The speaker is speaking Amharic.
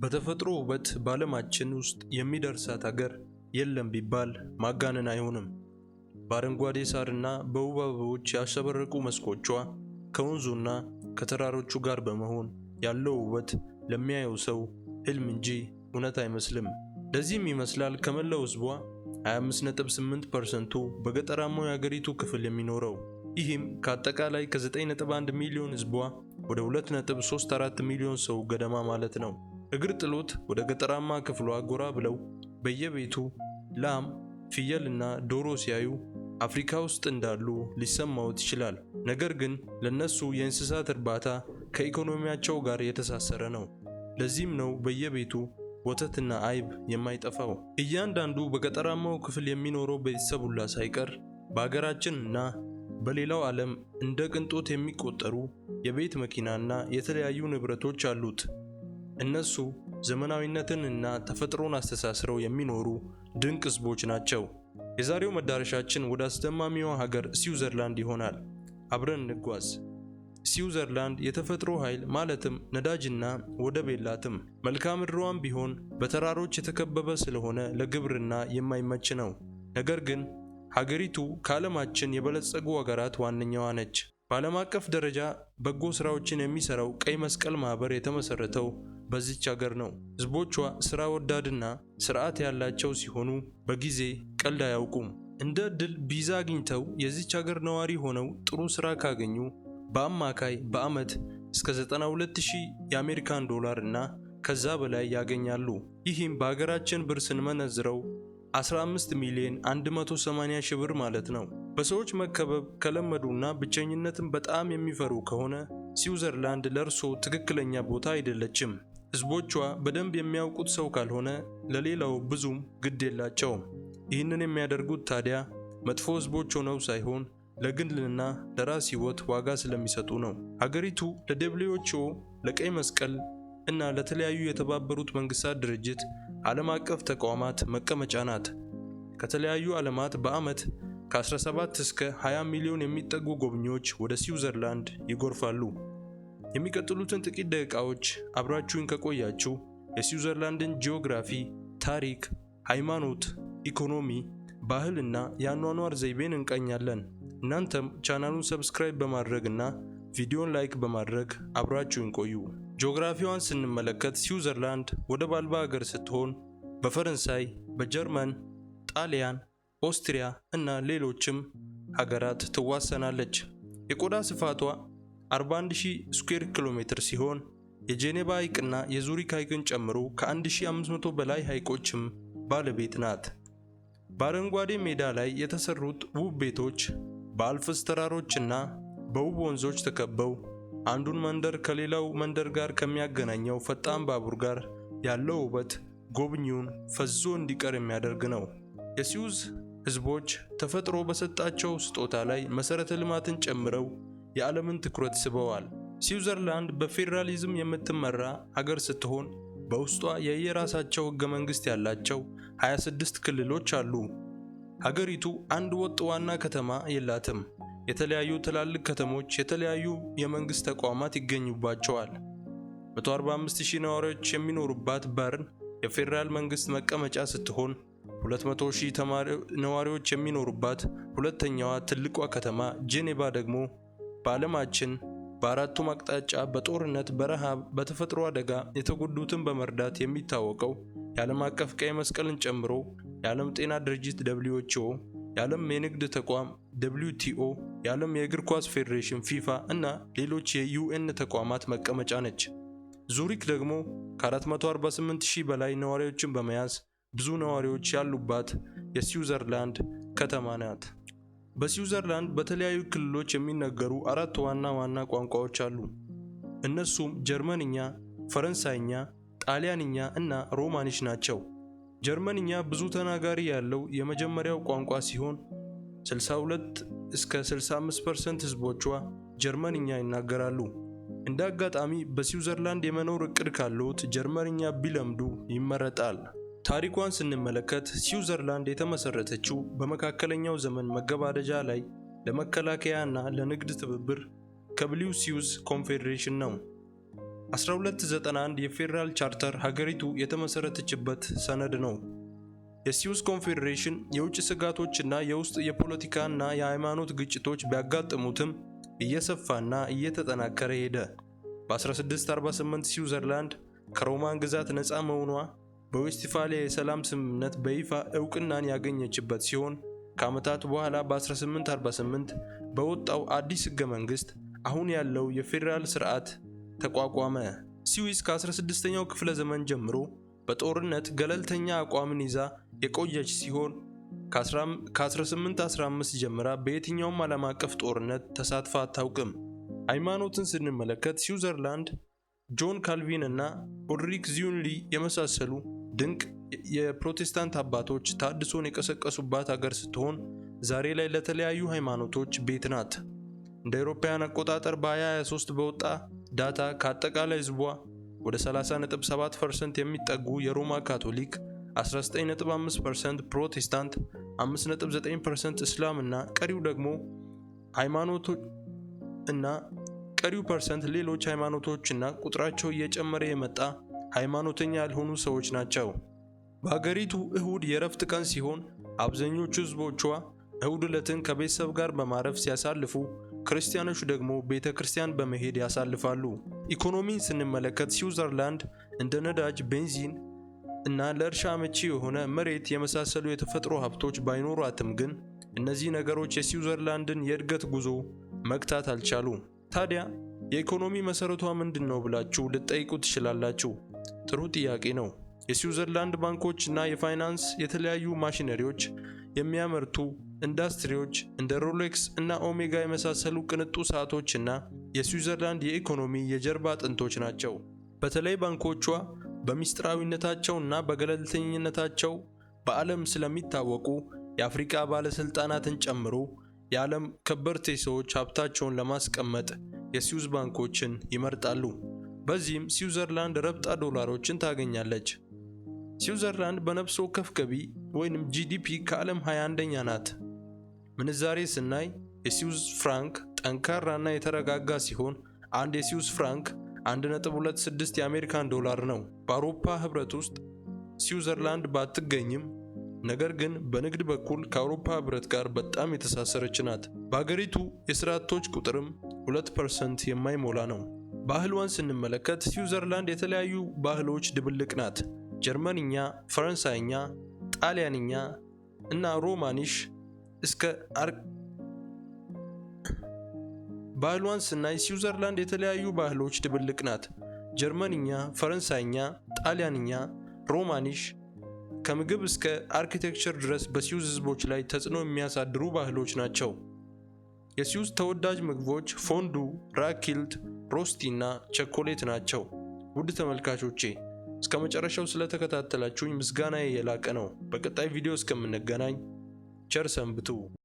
በተፈጥሮ ውበት በዓለማችን ውስጥ የሚደርሳት ሀገር የለም ቢባል ማጋነን አይሆንም። በአረንጓዴ ሳርና በውብ አበቦች ያሸበረቁ መስኮቿ ከወንዙና ከተራሮቹ ጋር በመሆን ያለው ውበት ለሚያየው ሰው ህልም እንጂ እውነት አይመስልም። ለዚህም ይመስላል ከመላው ህዝቧ 25.8% በገጠራማው የሀገሪቱ ክፍል የሚኖረው። ይህም ከአጠቃላይ ከ9.1 ሚሊዮን ህዝቧ ወደ 2.34 ሚሊዮን ሰው ገደማ ማለት ነው። እግር ጥሎት ወደ ገጠራማ ክፍሏ ጎራ ብለው በየቤቱ ላም፣ ፍየልና ዶሮ ሲያዩ አፍሪካ ውስጥ እንዳሉ ሊሰማዎት ይችላል። ነገር ግን ለነሱ የእንስሳት እርባታ ከኢኮኖሚያቸው ጋር የተሳሰረ ነው። ለዚህም ነው በየቤቱ ወተትና አይብ የማይጠፋው። እያንዳንዱ በገጠራማው ክፍል የሚኖረው ቤተሰብ ሁላ ሳይቀር በሀገራችን እና በሌላው ዓለም እንደ ቅንጦት የሚቆጠሩ የቤት መኪናና የተለያዩ ንብረቶች አሉት። እነሱ ዘመናዊነትን እና ተፈጥሮን አስተሳስረው የሚኖሩ ድንቅ ህዝቦች ናቸው። የዛሬው መዳረሻችን ወደ አስደማሚዋ ሀገር ስዊዘርላንድ ይሆናል። አብረን እንጓዝ። ስዊዘርላንድ የተፈጥሮ ኃይል ማለትም ነዳጅና ወደብ የላትም። መልክዓ ምድሯም ቢሆን በተራሮች የተከበበ ስለሆነ ለግብርና የማይመች ነው። ነገር ግን ሀገሪቱ ከዓለማችን የበለጸጉ ሀገራት ዋነኛዋ ነች። በዓለም አቀፍ ደረጃ በጎ ስራዎችን የሚሰራው ቀይ መስቀል ማህበር የተመሰረተው በዚች ሀገር ነው። ህዝቦቿ ስራ ወዳድና ስርዓት ያላቸው ሲሆኑ በጊዜ ቀልድ አያውቁም። እንደ እድል ቪዛ አግኝተው የዚች ሀገር ነዋሪ ሆነው ጥሩ ስራ ካገኙ በአማካይ በአመት እስከ 92,000 የአሜሪካን ዶላር እና ከዛ በላይ ያገኛሉ። ይህም በሀገራችን ብር ስንመነዝረው 15 ሚሊዮን 180 ሺህ ብር ማለት ነው። በሰዎች መከበብ ከለመዱና ብቸኝነትን በጣም የሚፈሩ ከሆነ ስዊዘርላንድ ለእርሶ ትክክለኛ ቦታ አይደለችም። ህዝቦቿ በደንብ የሚያውቁት ሰው ካልሆነ ለሌላው ብዙም ግድ የላቸውም። ይህንን የሚያደርጉት ታዲያ መጥፎ ህዝቦች ሆነው ሳይሆን ለግልና ለራስ ህይወት ዋጋ ስለሚሰጡ ነው። ሀገሪቱ ለ WHO፣ ለቀይ መስቀል እና ለተለያዩ የተባበሩት መንግስታት ድርጅት ዓለም አቀፍ ተቋማት መቀመጫ ናት። ከተለያዩ ዓለማት በዓመት ከ17 እስከ 20 ሚሊዮን የሚጠጉ ጎብኚዎች ወደ ስዊዘርላንድ ይጎርፋሉ። የሚቀጥሉትን ጥቂት ደቂቃዎች አብራችሁን ከቆያችሁ የስዊዘርላንድን ጂኦግራፊ፣ ታሪክ፣ ሃይማኖት፣ ኢኮኖሚ፣ ባህልና የአኗኗር ዘይቤን እንቃኛለን። እናንተም ቻናሉን subscribe በማድረግ እና ቪዲዮን like በማድረግ አብራችሁን ቆዩ። ጂኦግራፊዋን ስንመለከት ስዊዘርላንድ ወደብ አልባ ሀገር ስትሆን በፈረንሳይ፣ በጀርመን፣ ጣሊያን፣ ኦስትሪያ እና ሌሎችም ሀገራት ትዋሰናለች። የቆዳ ስፋቷ 41,000 ስኩዌር ኪሎ ሜትር ሲሆን የጄኔቫ ሐይቅና የዙሪክ ሐይቅን ጨምሮ ከ1500 በላይ ሐይቆችም ባለቤት ናት። በአረንጓዴ ሜዳ ላይ የተሰሩት ውብ ቤቶች በአልፕስ ተራሮችና በውብ ወንዞች ተከበው አንዱን መንደር ከሌላው መንደር ጋር ከሚያገናኘው ፈጣን ባቡር ጋር ያለው ውበት ጎብኚውን ፈዞ እንዲቀር የሚያደርግ ነው። የስዊዝ ህዝቦች ተፈጥሮ በሰጣቸው ስጦታ ላይ መሰረተ ልማትን ጨምረው የዓለምን ትኩረት ስበዋል። ስዊዘርላንድ በፌዴራሊዝም የምትመራ ሀገር ስትሆን በውስጧ የየራሳቸው ህገ መንግስት ያላቸው 26 ክልሎች አሉ። ሀገሪቱ አንድ ወጥ ዋና ከተማ የላትም። የተለያዩ ትላልቅ ከተሞች የተለያዩ የመንግስት ተቋማት ይገኙባቸዋል። 145,000 ነዋሪዎች የሚኖሩባት በርን የፌዴራል መንግስት መቀመጫ ስትሆን 200,000 ነዋሪዎች የሚኖሩባት ሁለተኛዋ ትልቋ ከተማ ጄኔቫ ደግሞ በዓለማችን በአራቱም አቅጣጫ በጦርነት፣ በረሃብ፣ በተፈጥሮ አደጋ የተጎዱትን በመርዳት የሚታወቀው የዓለም አቀፍ ቀይ መስቀልን ጨምሮ የዓለም ጤና ድርጅት WHO፣ የዓለም የንግድ ተቋም WTO፣ የዓለም የእግር ኳስ ፌዴሬሽን ፊፋ እና ሌሎች የ UN ተቋማት መቀመጫ ነች። ዙሪክ ደግሞ ከ448,000 በላይ ነዋሪዎችን በመያዝ ብዙ ነዋሪዎች ያሉባት የስዊዘርላንድ ከተማ ናት። በስዊዘርላንድ በተለያዩ ክልሎች የሚነገሩ አራት ዋና ዋና ቋንቋዎች አሉ። እነሱም ጀርመንኛ፣ ፈረንሳይኛ፣ ጣሊያንኛ እና ሮማኒሽ ናቸው። ጀርመንኛ ብዙ ተናጋሪ ያለው የመጀመሪያው ቋንቋ ሲሆን 62 እስከ 65% ህዝቦቿ ጀርመንኛ ይናገራሉ። እንደ አጋጣሚ በስዊዘርላንድ የመኖር እቅድ ካለዎት ጀርመንኛ ቢለምዱ ይመረጣል። ታሪኳን ስንመለከት ስዊዘርላንድ የተመሰረተችው በመካከለኛው ዘመን መገባደጃ ላይ ለመከላከያ እና ለንግድ ትብብር ከ Blue Swiss Confederation ነው። 1291 የፌዴራል ቻርተር ሀገሪቱ የተመሰረተችበት ሰነድ ነው። የስዊስ ኮንፌዴሬሽን የውጭ ስጋቶችና የውስጥ የፖለቲካና የሃይማኖት ግጭቶች ቢያጋጥሙትም እየሰፋና እየተጠናከረ ሄደ። በ1648 ስዊዘርላንድ ከሮማን ግዛት ነፃ መሆኗ በዌስትፋሊያ የሰላም ስምምነት በይፋ እውቅናን ያገኘችበት ሲሆን፣ ከዓመታት በኋላ በ1848 በወጣው አዲስ ሕገ መንግሥት አሁን ያለው የፌዴራል ስርዓት ተቋቋመ። ስዊስ ከ16ኛው ክፍለ ዘመን ጀምሮ በጦርነት ገለልተኛ አቋምን ይዛ የቆየች ሲሆን፣ ከ1815 ጀምራ በየትኛውም ዓለም አቀፍ ጦርነት ተሳትፋ አታውቅም። ሃይማኖትን ስንመለከት ስዊዘርላንድ ጆን ካልቪን እና ኡልሪክ ዚዊንግሊ የመሳሰሉ ድንቅ የፕሮቴስታንት አባቶች ታድሶን የቀሰቀሱባት ሀገር ስትሆን፣ ዛሬ ላይ ለተለያዩ ሃይማኖቶች ቤት ናት። እንደ አውሮፓውያን አቆጣጠር በ2023 በወጣ data ከአጠቃላይ ህዝቧ ወደ 30.7% የሚጠጉ የሮማ ካቶሊክ፣ 19.5% ፕሮቴስታንት፣ 5.9% እስላም እና ቀሪው percent ሌሎች ሃይማኖቶች እና ቁጥራቸው እየጨመረ የመጣ ሃይማኖተኛ ያልሆኑ ሰዎች ናቸው። በሀገሪቱ እሁድ የእረፍት ቀን ሲሆን፣ አብዛኞቹ ህዝቦቿ እሁድ ዕለትን ከቤተሰብ ጋር በማረፍ ሲያሳልፉ፣ ክርስቲያኖች ደግሞ ቤተ ክርስቲያን በመሄድ ያሳልፋሉ። ኢኮኖሚን ስንመለከት ስዊዘርላንድ እንደ ነዳጅ፣ ቤንዚን እና ለእርሻ አመቺ የሆነ መሬት የመሳሰሉ የተፈጥሮ ሀብቶች ባይኖሯትም ግን እነዚህ ነገሮች የስዊዘርላንድን የእድገት ጉዞ መግታት አልቻሉም። ታዲያ የኢኮኖሚ መሰረቷ ምንድን ነው ብላችሁ ልትጠይቁ ትችላላችሁ። ጥሩ ጥያቄ ነው። የስዊዘርላንድ ባንኮች እና የፋይናንስ የተለያዩ ማሽነሪዎች የሚያመርቱ ኢንዱስትሪዎች፣ እንደ ሮሌክስ እና ኦሜጋ የመሳሰሉ ቅንጡ ሰዓቶች እና የስዊዘርላንድ የኢኮኖሚ የጀርባ አጥንቶች ናቸው። በተለይ ባንኮቿ በሚስጥራዊነታቸው እና በገለልተኝነታቸው በዓለም ስለሚታወቁ የአፍሪካ ባለስልጣናትን ጨምሮ የዓለም ከበርቴ ሰዎች ሀብታቸውን ለማስቀመጥ የስዊዝ ባንኮችን ይመርጣሉ። በዚህም ስዊዘርላንድ ረብጣ ዶላሮችን ታገኛለች። ስዊዘርላንድ በነፍስ ወከፍ ገቢ ወይንም GDP ከዓለም 21ኛ ናት። ምንዛሬ ስናይ የስዊዝ ፍራንክ ጠንካራና የተረጋጋ ሲሆን፣ አንድ የስዊዝ ፍራንክ 1.26 የአሜሪካን ዶላር ነው። በአውሮፓ ህብረት ውስጥ ስዊዘርላንድ ባትገኝም ነገር ግን በንግድ በኩል ከአውሮፓ ህብረት ጋር በጣም የተሳሰረች ናት። በሀገሪቱ የስራ አጦች ቁጥርም 2% የማይሞላ ነው። ባህሏን ስንመለከት ስዊዘርላንድ የተለያዩ ባህሎች ድብልቅ ናት። ጀርመንኛ፣ ፈረንሳይኛ፣ ጣሊያንኛ እና ሮማኒሽ እስከ ባህሏን ስናይ ስዊዘርላንድ የተለያዩ ባህሎች ድብልቅ ናት። ጀርመንኛ፣ ፈረንሳይኛ፣ ጣሊያንኛ፣ ሮማኒሽ ከምግብ እስከ architecture ድረስ በስዊዝ ህዝቦች ላይ ተጽዕኖ የሚያሳድሩ ባህሎች ናቸው። የስዊዝ ተወዳጅ ምግቦች ፎንዱ፣ ራክሌት፣ ሮስቲ እና ቸኮሌት ናቸው። ውድ ተመልካቾቼ፣ እስከ መጨረሻው ስለተከታተላችሁኝ ምስጋናዬ የላቀ ነው። በቀጣይ ቪዲዮ እስከምንገናኝ ቸር ሰንብቱ።